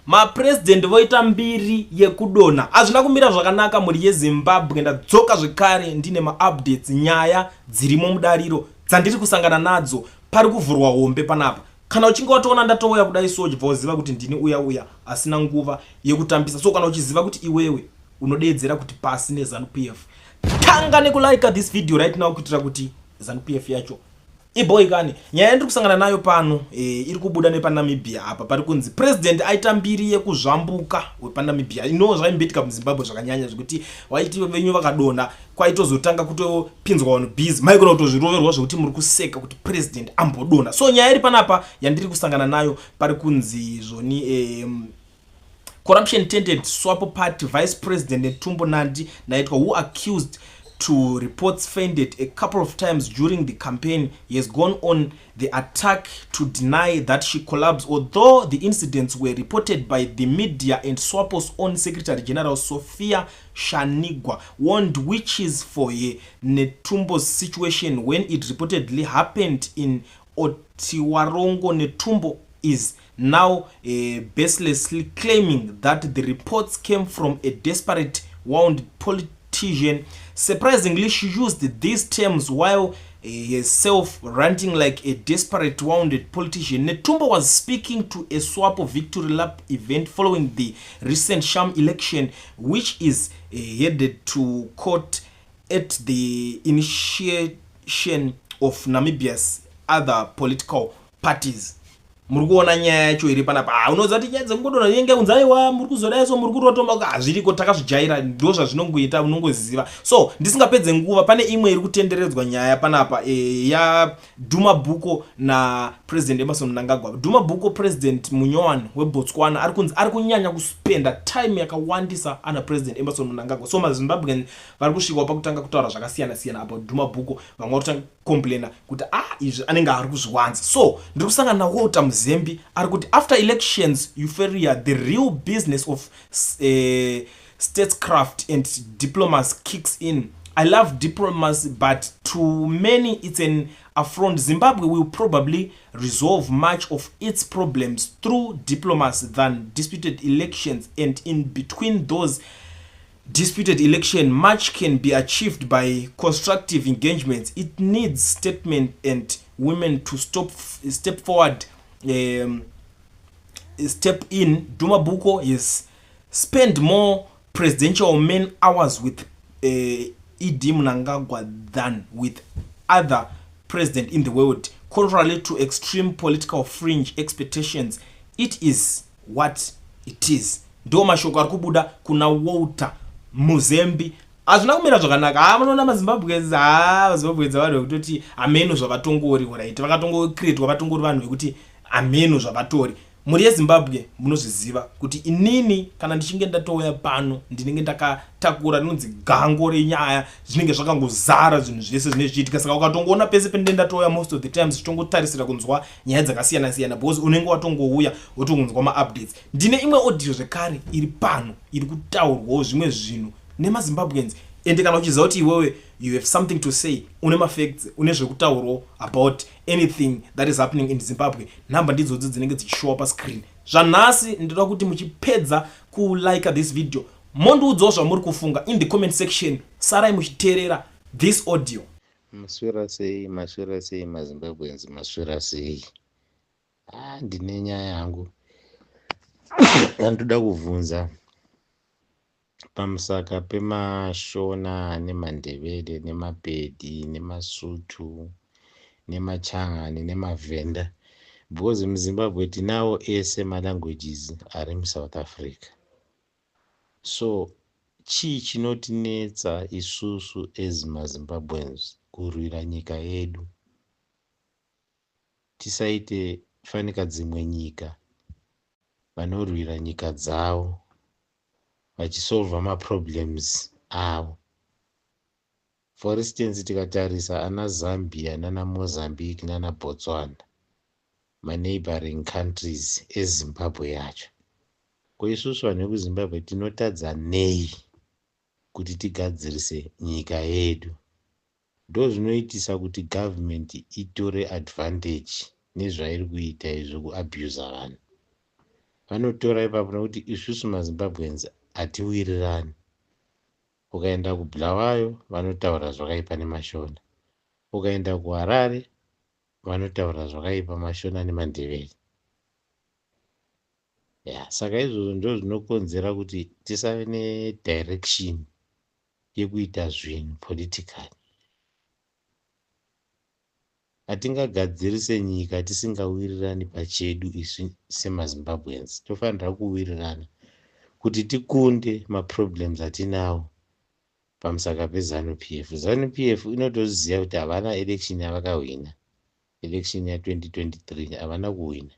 Mapresident voita mbiri yekudonha. Hazvina kumira zvakanaka mhuri yeZimbabwe. Ndadzoka zvekare ndine maupdates, nyaya dzirimo mudariro dzandiri kusangana nadzo. Pari kuvhurwa hombe panapa. Kana uchinge watoona ndatouya kudai so, chibva waziva kuti ndini uya uya asina nguva yekutambisa. So kana uchiziva kuti iwewe unodeedzera kuti pasi neZanu PF, tanga nekulike this video right now kuitira kuti Zanu PF yacho iboikani. Nyaya yandiri kusangana nayo pano iri kubuda nepaNamibia apa. Pari kunzi president aita mbiri yekuzvambuka wepaNamibia. Ino zvaimboitika muZimbabwe zvakanyanya zvekuti waiti venyu vakadonha, kwaitozotanga kutopinzwa vanhu busy, maigona kutozviroverwa zvekuti muri kuseka kuti president ambodonha. So nyaya iri panapa yandiri kusangana nayo, pari kunzi zvoni corruption tainted SWAPO Party Vice President Netumbo Nandi Ndaitwa, who accused to reports fainted a couple of times during the campaign, he has gone on the attack to deny that she collapsed, although the incidents were reported by the media and SWAPO's own Secretary General Sophia Shaningwa warned wishes for her. Netumbo's situation, when it reportedly happened in Otjiwarongo. Netumbo is now baselessly claiming that the reports came from a desperate, wound politician. Surprisingly, she used these terms while herself ranting like a desperate, wounded politician. Netumbo was speaking to a SWAPO victory lap event following the recent sham election, which is headed to court at the initiation of Namibia's other political parties. Muri kuona nyaya yacho iri panapa. Ah, unoziva kuti nyaya dzekungodonha inenge kunzi aiwa, muri kuzodai, so muri kurotoma. Hazviriko, takazvijaira, ndo zvazvinongoita, unongoziva. So ndisingapedze nguva, pane imwe iri kutenderedzwa nyaya panapa yaDuma Boko naPresident Emmerson Mnangagwa. Duma Boko, president munyowani weBotswana, ari kunzi ari kunyanya kuspenda time yakawandisa ana President Emmerson Mnangagwa. So maZimbabwean vari kusvikawo pakutanga kutaura zvakasiyana siyana about Duma Boko. Vamwe vari kutanga kucomplaina kuti ah, izvi anenge ari kuzviwanza. So ndiri kusangana naWalter Mzembi, ari kuti after elections euphoria, the real business of statescraft and diplomacy kicks in. I love diplomacy, but to many it's an affront. Zimbabwe will probably resolve much of its problems through diplomacy than disputed elections, and in between those disputed election, much can be achieved by constructive engagements. It needs statesmen and women to step forward, step in. Duma Boko has spent more presidential man hours with ED Mnangagwa than with other president in the world. Contrary to extreme political fringe expectations, it is what it is. Ndo mashoko ari kubuda kuna Walter Mzembi. Hazvina kumira zvakanaka. Ha, munoona maZimbabweans, ha, maZimbabweans vanhu vekutoti hameno zvavatongori. Right, vakatongocreatwa vatongori vanhu vekuti hameno zvavatori. Mhuri yeZimbabwe, munozviziva kuti inini kana ndichinge ndatouya pano, ndinenge ndakatakura rinonzi gango renyaya. Zvinenge zvakangozara, zvinhu zvese zvinenge zvichiitika. Saka ukatongoona pese pendinenge ndatouya, most of the times zvitongotarisira kunzwa nyaya dzakasiyana siyana, because unenge watongouya wotongonzwa maupdates. Ndine imwe audio zvekare iri pano iri kutaurwawo zvimwe zvinhu nemaZimbabweans. Ende kana uchiziva kuti iwewe you have something to say, une mafacts, une zvekutaurwawo about anything that is happening in Zimbabwe, nhamba ndidzodzo dzinenge dzichishowa pascreen. Zvanhasi ndoda kuti muchipedza kulike this video, mondiudzawo zvamuri kufunga in the comment section. Sarai muchiteerera this audio. Maswera sei, maswera sei maZimbabweans, maswera sei? Ah, ndine nyaya yangu yandoda kubvunza pamusaka pemaShona nemaNdebele nemaPedi nemaSuthu nemaChangani nemaVhenda, because muZimbabwe tinawo ese malanguages ari muSouth Africa. So chii chinotinetsa isusu as maZimbabweans kurwira nyika yedu? Tisaite fanika dzimwe nyika vanorwira nyika dzavo vachisolva maproblems avo. For instance, tikatarisa ana Zambia nana Mozambique nana Botswana, maneighboring countries eZimbabwe yacho, ko isusu vanhu vekuZimbabwe tinotadza nei kuti tigadzirise nyika yedu? Ndo zvinoitisa kuti government itore advantage nezvairi kuita izvo, kuabusa vanhu. Vanotora ipapo nekuti isusu maZimbabweans hatiwirirani. Ukaenda kuBulawayo, vanotaura zvakaipa nemaShona. Ukaenda kuHarare, vanotaura zvakaipa maShona nemaNdebele. Ya, saka izvozvo ndo zvinokonzera kuti tisave nedirection yekuita zvinhu politically. Hatingagadzirise nyika tisingawirirani pachedu. Isu semaZimbabweans tofanira kuwirirana kuti tikunde maproblems atinawo pamusaka peZANU PF. ZANU PF inotoziva kuti havana election yavakahwina. Election ya2023 havana kuhwina,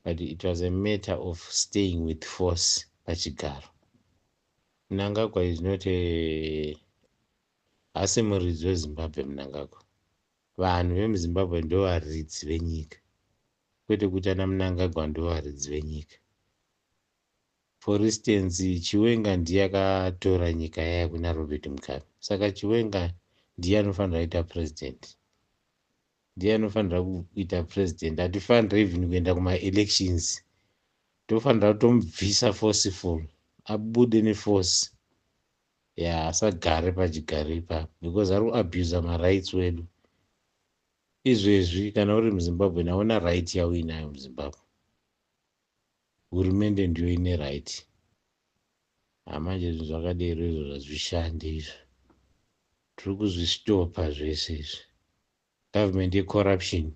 but it was a matter of staying with force pachigaro. Mnangagwa is not a, hasi muridzi weZimbabwe Mnangagwa. Vanhu vemuZimbabwe ndo varidzi venyika, kwete kuti ana Mnangagwa ndo varidzi venyika. For instance, Chiwenga ndiye akatora nyika yaya kuna Robert Mugabe, saka Chiwenga ndiye anofanira kuita president, ndiye anofanira kuita president. Hatifaniri even kuenda kumaelections, tofanira kutomubvisa forceful, abude neforce ya, asagare pachigaro ipapo because ari kuabusa marights wedu. Izvezvi kana uri muZimbabwe, naona right yauinayo muZimbabwe, hurumende ndiyo ine right. Hamanje zvinhu zvakadero izvo zvazvishande izvo, tiri kuzvistopa zvese izvi. Government yecorruption.